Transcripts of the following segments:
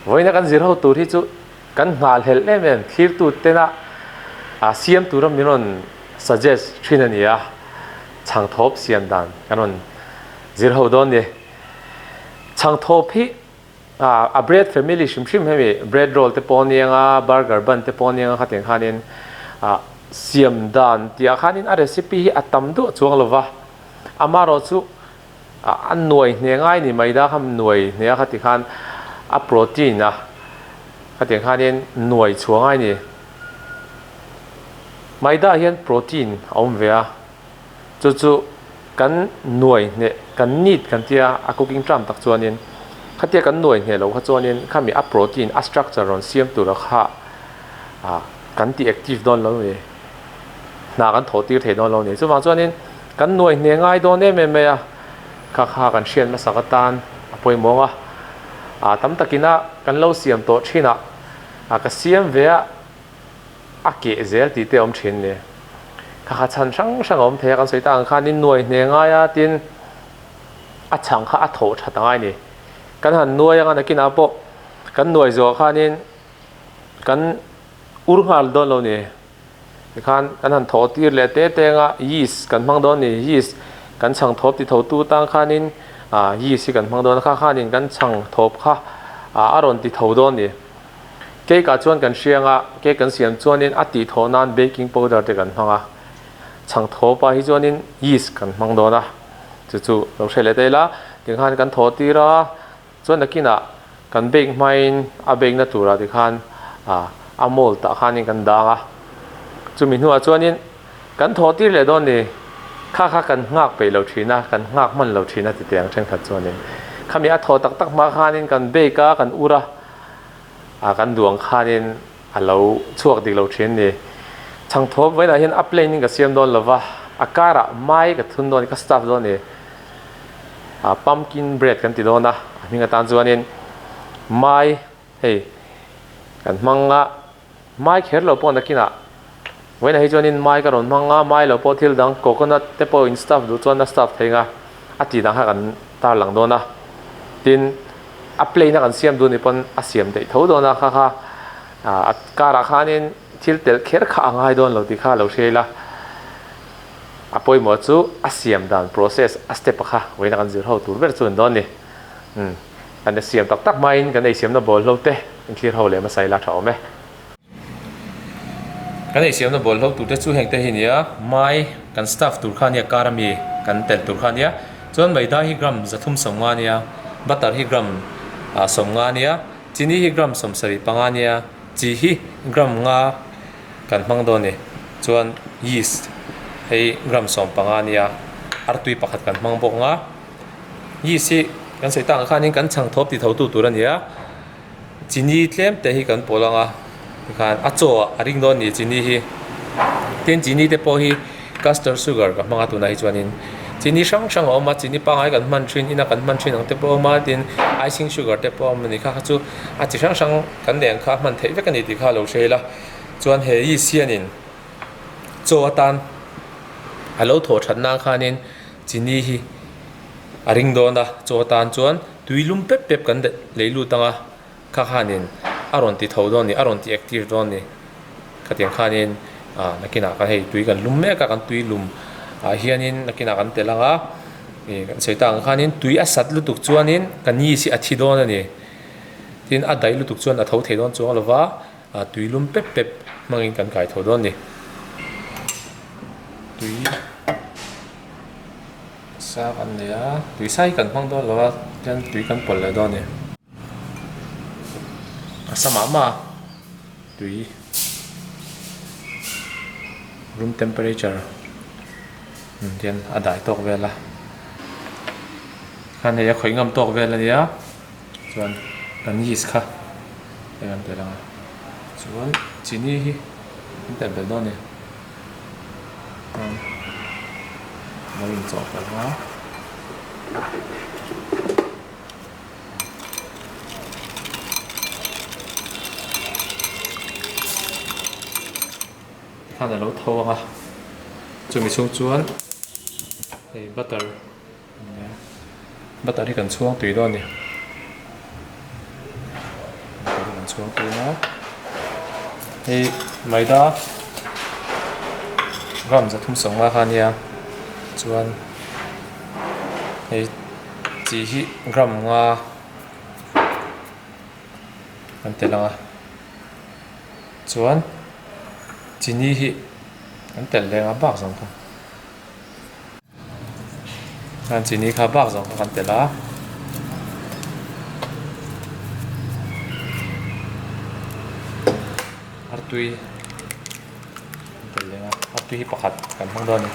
Vawiina kan zir ho tur hi chu kan nghahhlelh em em thlirtu tena siam tura min rawn suggest thin a ni a, chhangthawp siam dan kan rawn zir ho dawn ni. Chhangthawp hi a bread family hrim hrim hemi bread roll te pawh a nia nga, burger bun te pawh a nia nga khatiang khanin siam dan tihah khanin a recipe hi a tam duah chuang lo va, amaherawhchu A nuai hne ngai ni mai da kha nuai hne a khati khan a protein a khatiang khanin nuai chhuah ngai ni. Maida ah hian protein a awm ve a, chu chu kan nuai hne kan need kan tia a cooking term tak chuanin khatia kan nuai hne loh kha chuanin khami a protein a structure rawn siam tura kha ah kan ti active dawn lo ni. Hna kan thawh tir thei dawn lo ni. Chuvang chuanin kan nuai hne ngai dawn em em mai a, kha kha kan hriat hmasak atan a pawimawh ang a. Ah tam takina kan lo siam tawh thin a, ah ka siam ve a, a keh zel tih te a awm thin ni. Kha kha chhan hrang hrang a awm thei a, kan sawi tak ang khanin nuai hne ngai a tin a chhang kha a thawh that angai ni. Kan han nuai anga nakinah pawh kan nuai zawh khanin kan ur nghal dawn lo ni. Tikhan kan han thawh tir leh te teng a, yeast kan hmang dawn ni, yeast kan chhang thawp ti tho tu tang khanin ah yeast hi kan hmang dawn a, kha khanin kan chhang thawp kha ah a rawn ti tho dawn ni. Cake ah chuan kan hriang a, cake kan siam chuanin a tih thawh nan baking powder te kan hmang a, chhang thawp ah hi chuanin yeast kan hmang dawn a, chu chu lo hre leh ta ila, tikhan kan thawh tir a. Chuan nakinah kan bake hmain a bake na turah tikhan a mold ah khanin kan dang a, chumi hnuah chuanin kan thawh tir leh dawn ni, kha kha kan nghak peih lo thin a, kan nghak hman lo thin a ti teh ang thenkhat chuanin khami a thawh tak tak hma khanin kan bake a, kan ur a, ah kan duh ang khanin a lo chhuak dik lo thin ni. Chhangthawp vawiinah hian a plain in ka siam dawn lova, a karah mai ka thun dawn ka stuff dawn ni. Ah pumpkin bread kan ti dawn a, a hming atan chuanin mai hei kan hmang a, mai kher lo pawh nakinah vawiinah hi chuanin mai ka rawn hmang a, mai lo pawh thil dang coconut te pawh in stuff duh chuan a stuff thei ang a, a tih dang kha kan tarlang dawn a, tin a plain a kan siam duh ni pawn a siam daih tho dawn a kha kha ah a karah khanin thil telh kher kha a ngai dawn lo tih kha lo hria ila. A pawimawh chu a siam dan process a step a kha vawiina kan zir ho tur ber chu an dawn ni. Umm kan siam tak tak hmain kan eisiamna bawlhlo te inthlir ho leh hmasa ila tha awm e. Kan eisiamna bawlhlo tur te chu heng te hi nia, mai kan stuff tur kha nia kar ami kan telh tur kha nia, chuan maida hi gram 350 nia, butter hi gram 50 nia, chini hi gram 75 nia, chi hi gram 5. Kan hmang dawn ni. Chuan yeast hei gram 15 ania, artui pakhat kan hmang bawk ang a. Yeast hi kan sawi tak ang khanin kan chhang thawp ti tho tu tur a ni a. Chini tlem te hi kan pawl ang a, tikhan a chaw ah a ring dawn ni chini hi. Tin chini te pawh hi caster sugar ka hmang a tunah hi chuanin chini hrang hrang a awm a, chini pangngai kan hman thin, ina kan hman thin ang te pawh a awm a, tin icing sugar te pawh a awm a ni kha kha chu a chi hrang hrang kan nei ang kha hman theih vek a ni tih kha a lo hre ila. Chuan he yeast hianin chaw atan a lo thawh that nan khanin chini hi a ring dawn a, chaw atan chuan tui lum pep pep kan lei lut ang a, kha khanin a rawn ti tho dawn a ni, a rawn ti active dawn a ni. Khatiang khanin ah nakinah kan hei tui kan lum mek a, kan tui lum ah hianin nakinah kan telh ang a, ih kan sawi tak ang khanin tui a sat lutuk chuanin kan yeast hi a thi dawn a ni. Tin a daih lutuk chuan a tho thei dawn chuang lova. A tui lum pep pep hmangin kan kai tho dawn ni. Tui sa kan nei a, tui sa hi kan hmang dawn lo a, tihian tui kan pawlh leh dawn a ni. A sa mah mah a, tui room temperature tihian a dai tawk vel a, khan hei a khawih ngam tawk vel a nia. Chuan kan yeast kha hei kan telh ang a, chuan chini hi kan telh belh dawn a ni. Chuan lo inchawh palh a. Khan a lo tho ang a, chumi chhung chuan hei butter. Butter hi kan chhuang tui dawn a ni. kan chhuang tun a, hei maida gram 350 kha a nia chuan hei chi hi gram nga kan telh ang a chuan chini hi kan telh leh ang a bak zawng kha. Khan chini kha bak zawng kha kan telh a. Artui kan telh leh a, artui hi pakhat kan hmang dawn a ni.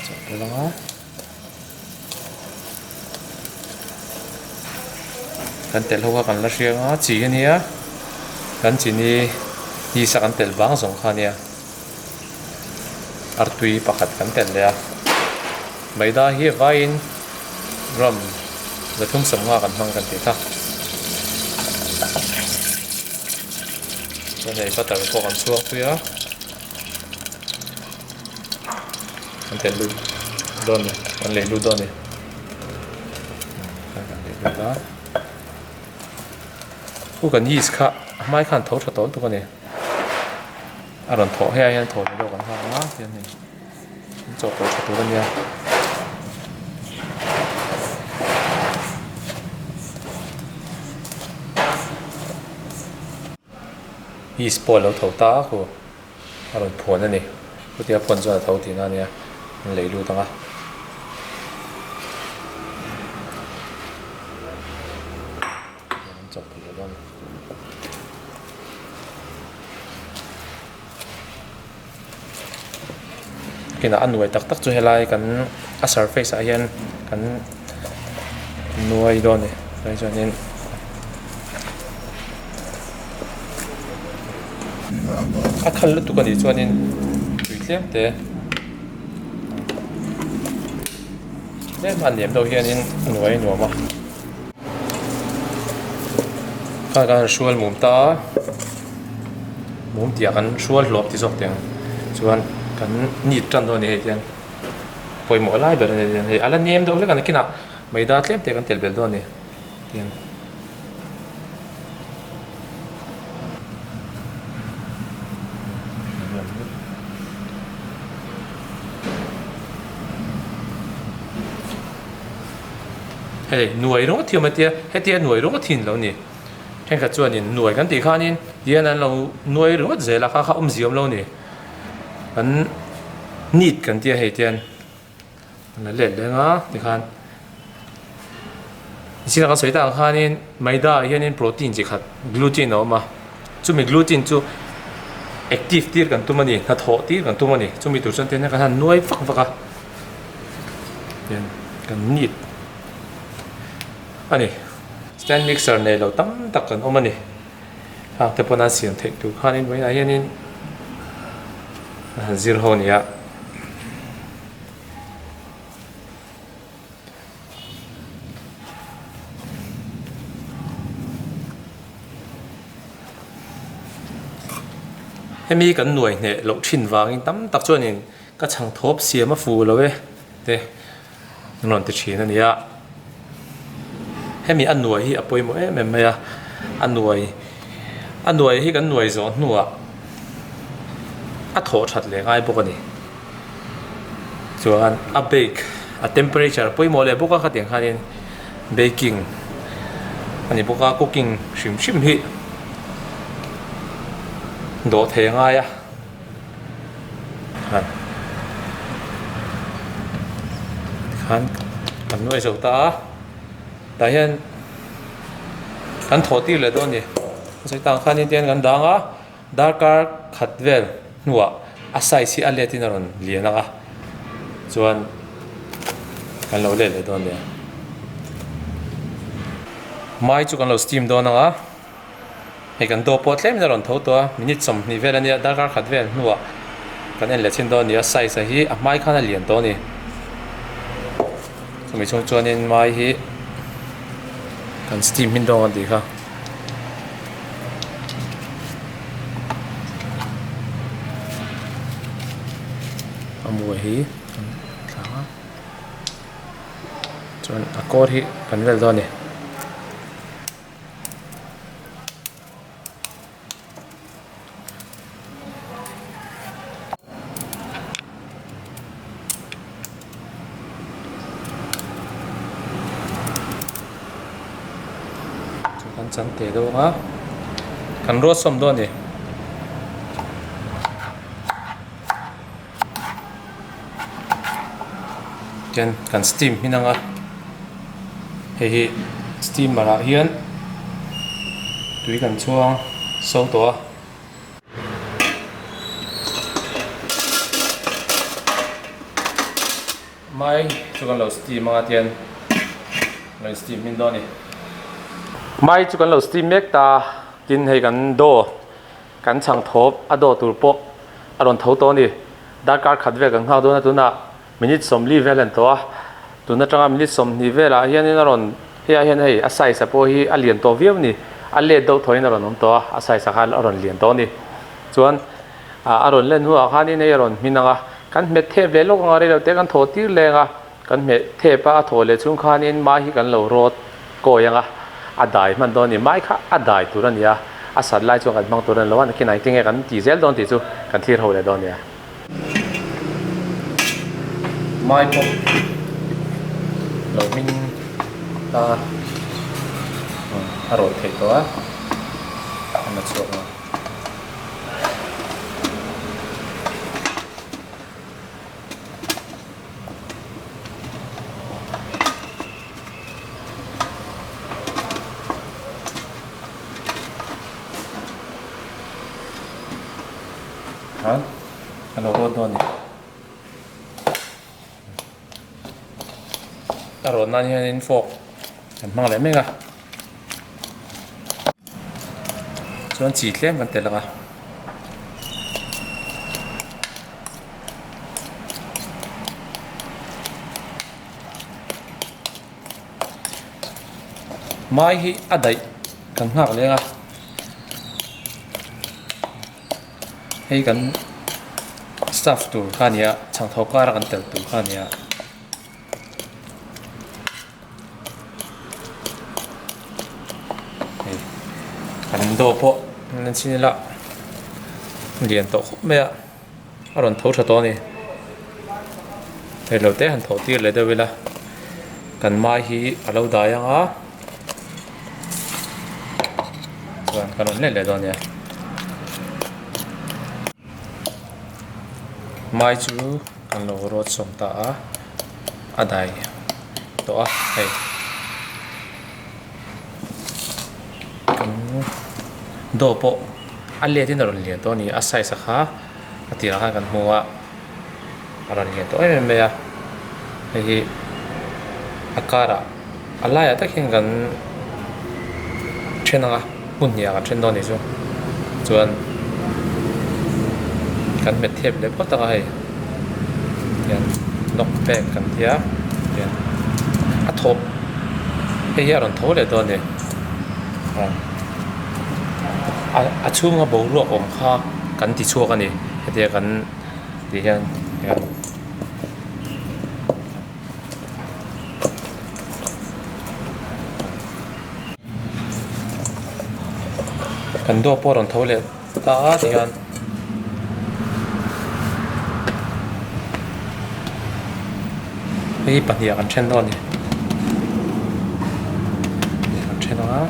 Chawhpawlh anga kan telh ho kha kan la hria anga chi a nia kan chini hisa kan telh vang zawng kha a nia artui pakhat kan telh leh a maida hi a vaiin gram 350 kan hmang kan tih kha chuan hei butter pawh kan chhuak pui a. An telh lut dawn a ni an lei lut dawn a ni kan lei lut a khu kan yeast kha a hmai khan tho tha tawh lutuk a ni a rawn thawh hei ah hian thaw leh deuh kan nghak a tihian hei an chawhpawlh tha tur a nia. Yeast pawh a lo tho ta a khu. A rawn phuan a ni. Chutia phuan chuan a tho tihna a nia, an lei lut ang a. An chawp thei leh dawn a ni. Kinah a nuai tak tak chu helai kan a surface ah hian kan nuai dawn a ni. Tunah chuanin. A khal lutuk a nih chuanin tui tlem te tlem a liam deuh hianin a nuai a nuam a kha khan hrual mum ta a mum tih ah kan hrual hlawp ti zawk teh ang chuan kan nit tan dawn a ni hei hian pawimawh lai ber a ni hei a la nem deuh hlek a nakinah maida tlem te kan telh belh dawn a ni. Hei nuai rawng thiam a tia hetia nuai rawng thin lo ni thenkhat chuanin nuai kan tih khanin tihian an lo nuai ringawt zel a kha kha awmzia awm lo ni an neat kan tia hei tian. An la let leng a tikhan zing a kan sawi tak ang khanin maida ah hianin protein chi khat gluten a awm a chumi gluten chu active tir kan tum a ni hnathawh tir kan tum a ni chumi tur chuan tihian kan han nuai vak vak a tihian kan neat a ni stand mixer nei lo tam tak kan awm a ni hang te pawn an siam theih tur khanin vawiinah hianin an han zir ho a ni a. Hemi kan nuai hneh loh thin vangin tam tak chuanin ka chhang thawp siam a fu lo e te an rawn ti thin a ni a. Hemi a nuai hi a pawimawh em em mai a, a nuai a nuai hi kan nuai zawh hnuah a thawh that leh ngai bawk a ni. Chuan a bake a temperature a pawimawh leh bawk a khatiang khanin baking a ni bawk a cooking hrim hrim hi dawh thei a ngai a. Tikhan kan nuai zo ta a tah hian kan thawh tir leh dawn a ni sawi tang khan tian kan dang a darkar khat vel hnuah a size hi a let in a rawn lian ang a chuan kan lo let leh dawn a ni mai chu kan lo steam dawn ang a. Hei kan dawh pawh tlemin a rawn tho tawh a, minute 20 vel a nia, darkar khat vel hnuah kan en leh chhin dawn a ni a, size a hi a hmai khan a lian tawh a ni. Chumi chhung chuanin mai hi kan steam hmin dawn kan tih kha. A muai hi kan thlang a. Chuan a kawr hi kan vel dawn a ni. Kan chan teh dawn a kan ruat sawm dawn a ni. Tian kan steam hmin ang a hei hi steamer ah hian tui kan chhuang so tawh a. Mai chu kan lo steam anga tian lo in steam hmin dawn a ni. Mai chu kan lo steam mek ta tin hei kan dough Kan chhang thawp a dawh tur pawh a rawn tho tawh a ni. Darkar khat vel kan nghak dawn a, tunah minute 40 vel a ni tawh a. Tun atanga minute 20 velah hianin a rawn hei ah hian hei a size a pawh hi a lian tawh viau a ni. A let deuh thawhin a rawn awm tawh a, a size ah khan a rawn lian tawh a ni. Chuan a rawn len hnuah khanin hei a rawn hmin ang a, kan hmet thep leh lawk ang a, rei lo te kan thaw tir leng a. Kan hmeh thep a, a thaw leh chung khanin mai hi kan lo rawt kawi ang a, a dai hman dawn a ni. Mai kha a dai tur a ni a, a sat lai chuan kan hmang tur a ni lo a, nakin engtin nge kan ti zel dawn tih chu kan thlir ho leh dawn a nia. Mai pawh lo hming ta a rawt theih tawh a, a la chhuak ang a. Khan a lo rawt dawn a ni. A rawt nan hianin fork kan hmang leh mek a. Chuan chi tlem kan telh ang a. Mai hi a daih kan nghak leng a hei kan staff tur kha a ni a chhangtho kara kan tel tur kha a ni a. Hei kan dawr pawh an chhin ila lian tawh khawp mai a. A rawn tho tha tawh a ni. Hei lo te han tho tir leh deuh ila kan mai hi a lo dai ang a chuan kan rawn let leh dawn a nia. Mai chu kan lo rawt sawm ta a a dai tawh a hei. Kan dawr pawh a let in a rawn lian tawh a ni a size a kha a tirah khan kan hmu a a rawn lian tawh em em mai a hei hi a karah a laiah tak hian kan then ang a hmun hnih ah kan then dawn a nih chu chuan kan hmet thep leh phawt ang a hei hian knock back kan tia hian a thawh hei hi a rawn tho leh dawn a ni a chhunga boruak awm kha kan ti chhuak a ni hetia kan tih hian hian. Kan dawr pawh a rawn tho leh ta a ti hian hei hi pahnih ah kan then dawn a ni kan then ang a.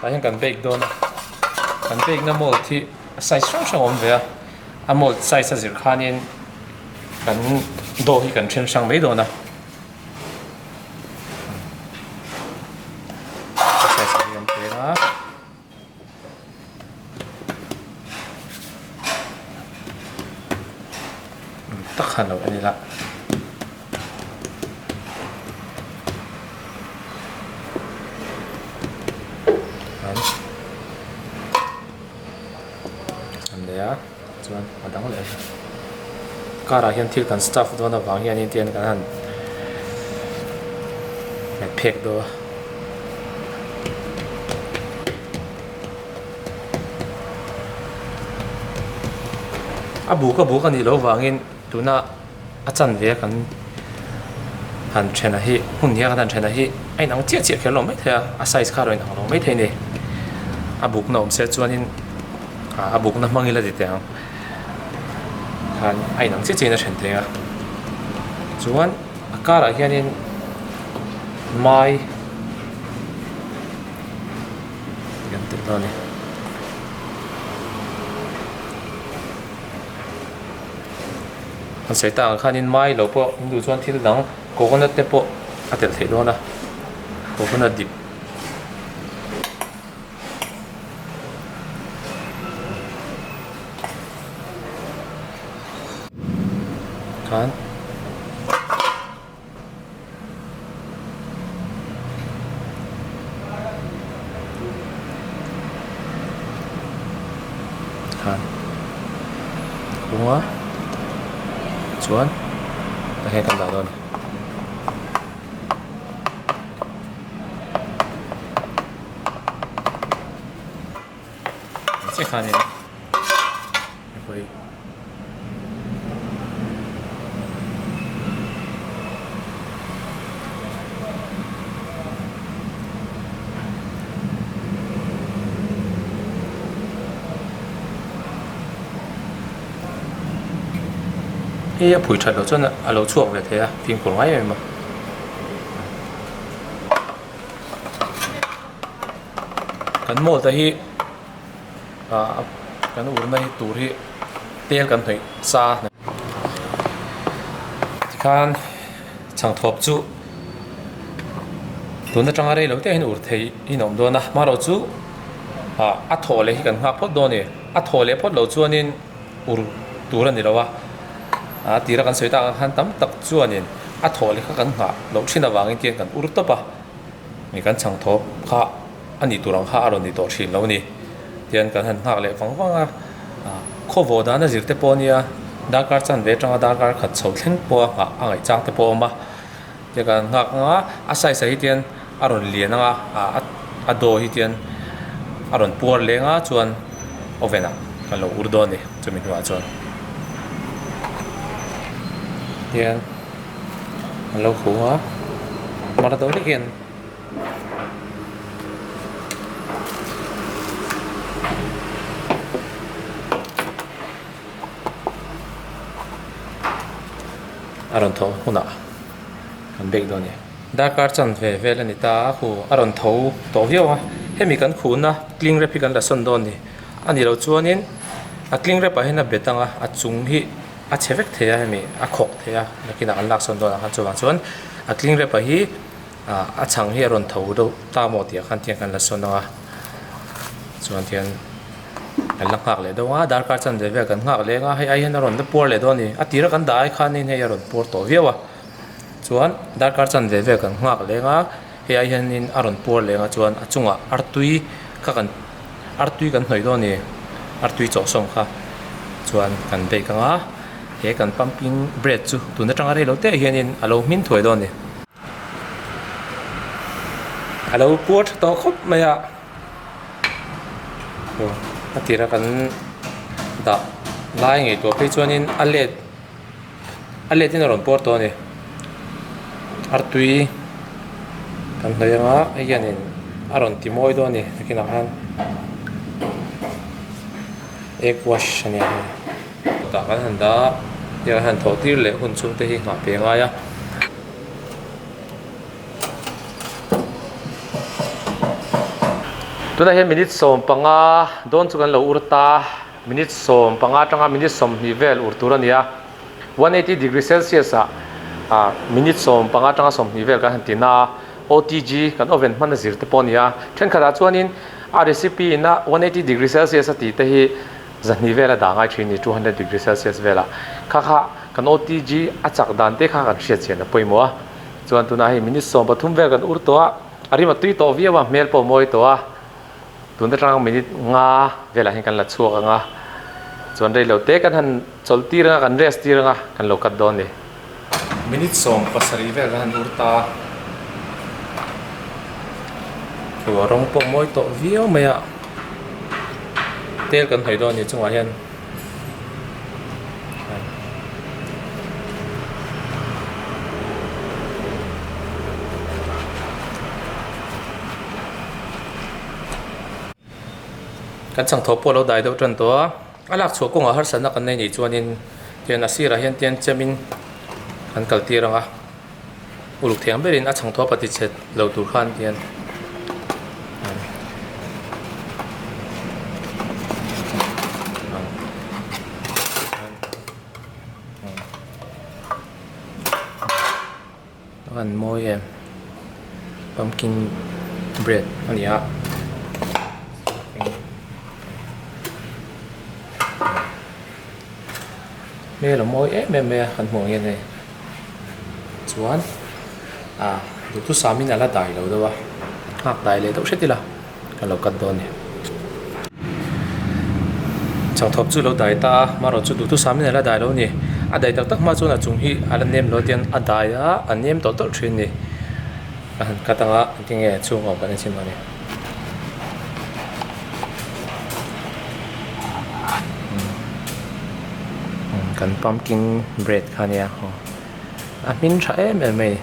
Tah hian kan bake dawn a kan bake na mold hi a size hrang hrang a awm ve a a mold size a zir khanin kan dough hi kan then hrang mai dawn a. Size hi kan peng a. Tak han lo en ila. An an leh a. Chuan a dang leh a car ah hian thil kan stuff dawn avang hianin tian kan han hmet phek deuh a. A buk a buk a nih loh vangin tuna a chanve a kan han then a hi hmun hi a kan han then a hi a inang chiah chiah kher lo maithei a a size kha a rawn inang lo maithei a ni a bukna awm se chuanin ah a bukna hmang ila ti teh ang khan a inang chiah chiah in a then thei a chuan a karah hianin mai kan telh dawn a ni. An sawi tak ang khanin mai lo pawh in duh chuan thil dang coconut te pawh a telh theih dawn a coconut dip. Khan. Khan khung a chuan tah hian kan dah dawn a ni. Chiah khanin Hei a phui that loh chuan a lo chhuak ve thei a fimkhur ngai em em a. Kan mall te hi ah kan urna hi tur hi tel kan hnawih sa tikhan chhangthawp chu tun atanga rei lo te hian ur theih in a awm dawn a hmarawh chu ah a thaw leh hi kan nghak phawt dawn a ni a thaw leh phawt loh chuanin ur tur a ni lo a a tira kan sawi tak ang khan tam tak chuanin a thaw leh kha kan nghah loh thin avangin tiang kan ur tawp a ni kan chhangthawp kha. A nih tur ang kha a rawn ni tawh thin lo a ni. Tihian kan han nghak leh vang vang a, khaw vawh dan a zir te pawh a nia, darkar chanve atanga darkar khat chho thleng pawh a nghah a ngaih chang te pawh a awm a. Tihian kan han nghak ang a, a size ah hi tihian a rawn lian ang a, a dough hi tihian a rawn puar leng a chuan oven ah kan lo ur dawn a ni chumi hnuah chuan. Tihian an lo khung a, mar deuh hlek hian. A rawn tho hunah kan bek dawn a ni. Darkar chanve vel a ni ta a khu a rawn tho tawh viau a hemi kan khuhna cling wrap hi kan la sawn dawn a ni. A nih loh chuanin a cling wrap ah hian a bet ang a a chung hi a chhe vek thei a hemi a khawk thei a nakinah kan lak sawn dawn ang khan chuvang chuan a cling wrap ah hi. Ah a chhang hi a rawn tho deuh ta maw tih ah khan tiang kan la sawn ang a chuan tiang kan la nghak leh deuh a darkar chanve vel kan nghak leng a hei ai hian a rawn la puar leh dawn a ni a tira kan dah ai khanin hei a rawn puar tawh viau a chuan darkar chanve vel kan nghak leng a hei ai hianin a rawn puar leng a chuan a chungah artui kha kan artui kan hnawih dawn a ni artui chawhsawm kha chuan kan bake ang a he kan pumpkin bread chu tun atanga rei lo te hianin a lo hmin thuai dawn a ni. A lo puar tha tawh khawp mai a a tira kan dah lai ngaihtuah phei chuanin a let a let in a rawn puar tawh a ni artui kan hnawih anga hei hianin a rawn ti mawi dawn a ni nakinah khan egg wash a nia hei tah kan han dah a tiang han thawh tir leh hun chhung te hi nghah pe ngai a. Tunah hian minute 15 dawn chu kan lo ur ta, minute 15 atanga minute 20 vel ur tur a ni a, 180 degree celsius ah ah minute 15 atanga 20 vel kan han ti na a, OTG kan oven hman a zir te pawh a ni a, thenkhatah chuanin a recipe in a 180 degree celsius a tih te hi 200 vel a dah ngai thin a ni, 200 degree celsius velah kha kha kan OTG a chak dan te kha kan hriat chian a pawimawh a. Chuan tunah hei minute 13 vel kan ur tawh a, a rim a tui tawh viau a, hmel pawh a mawi tawh a. Tun atang minute nga velah hian kan la chhuak ang a. Chuan rei lo te kan han chawlh tir anga kan rest tir anga kan lo cut dawn a ni. Minute 17 vel kan han ur ta a. Chu a rawng pawh mawi tawh viau mai a. Tel kan hnawih dawn a ni chungah hian. Kan changthawh pawh a lo dai deuh tan tawh a, a lak chhuah kawngah harsatna kan nei nih chuanin tian a sirah hian tian chemin kan kal tir ang a, uluk thei ang berin a changthawh pati chhet lo tur khan tian. A han mawi em pumpkin bread a ni a hmel a mawi em em mai a kan hmuh ang hian hei chuan ah duhthusam in a la dai lo deuh a nghak dai leh deuh hret ila. Ka lo cut dawn a ni. Changthawp chu lo dai ta a, marawh chu duhthusam in a la dai lo a ni. A dai tak tak hma chuan a chung hi a la nem lo tiang a dai a, a nem tawlh tawlh thin a ni. A han cut ang a, engtin nge chhung awm kan enchhin dawn a ni. Kan pumpkin bread kha a nia aw. A hmin tha em em mai a ni.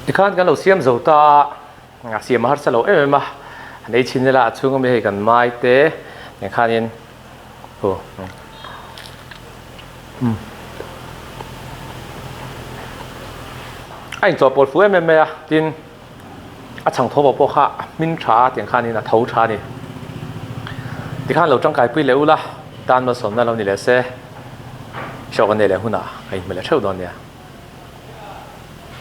Tikhan kan lo siam zo ta a, a siam a harsa lo em em a, an ei chhin ila a chhung ami hei kan mai te nen khanin aw A inchawhpawlh fuh em em mai a, tin a chhang tho pawh kha a hmin tha a tiang khanin a tho tha a ni. Tikhan lo tangkaipui leh ula, tan malsawmna lo ni leh se, hriat kan nei leh hunah ka inhmu leh theuh dawn nia.